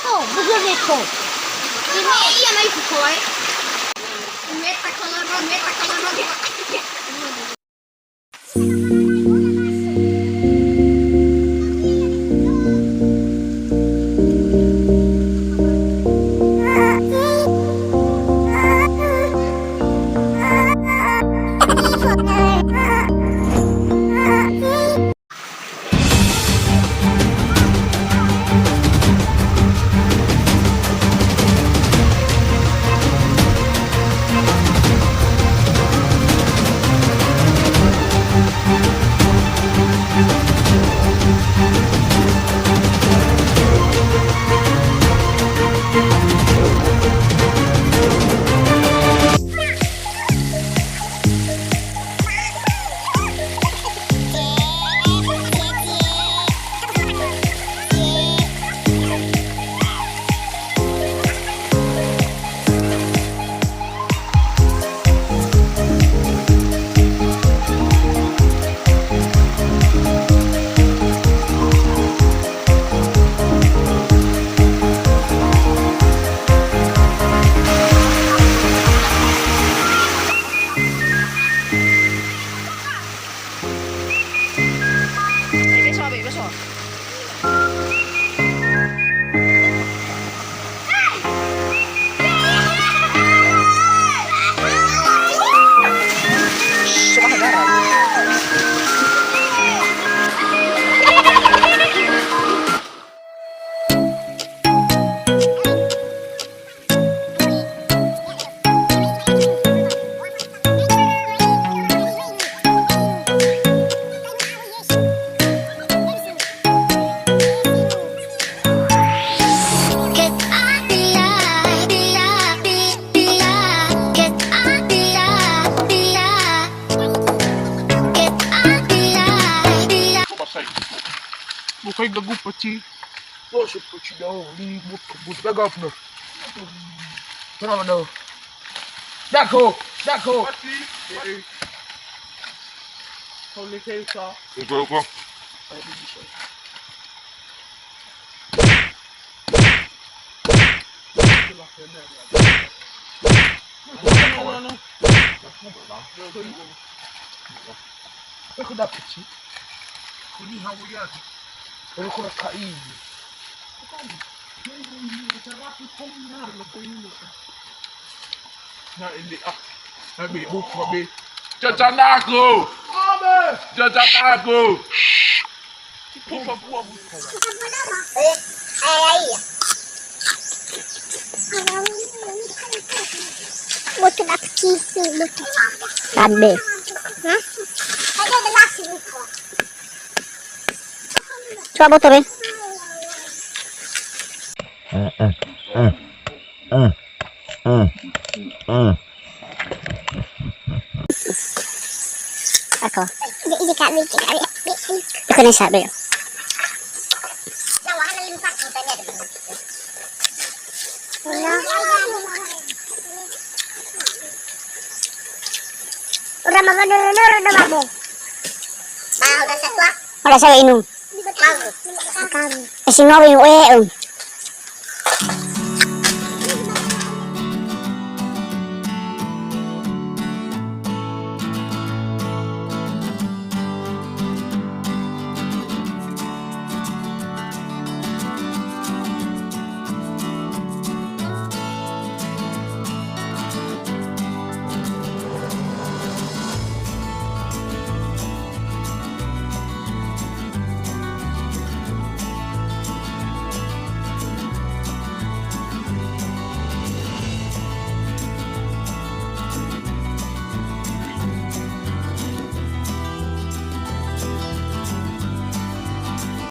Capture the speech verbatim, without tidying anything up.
Oh, betul betul. Ini iya mai sesuai. Meta kalau meta kalau Bukai gagu peci. Oh, si peci dao, li mut, mut, gagap, no. Tengah mana? Dago, dago. Peci. Kau ni kayu sa. Ugo, ugo. Aku dapet sih. Aku ni hawa ya. Aku kurang kai. Na ini ah. Abi buku abi. Cacan aku. Cacan aku. Moto dapet kisi, moto. Tabe. Hah? Ada gelas buku. Coba motor ya. Eh, eh, eh. Eh, eh, eh. Ako. Ije, ije, Kak, ije, Kak, ije. Ako na sabi. Udah makan dulu, dulu, dulu, Babe. Bah, udah satu, ah. Ada saya inu. Esi ngawi u'e'u.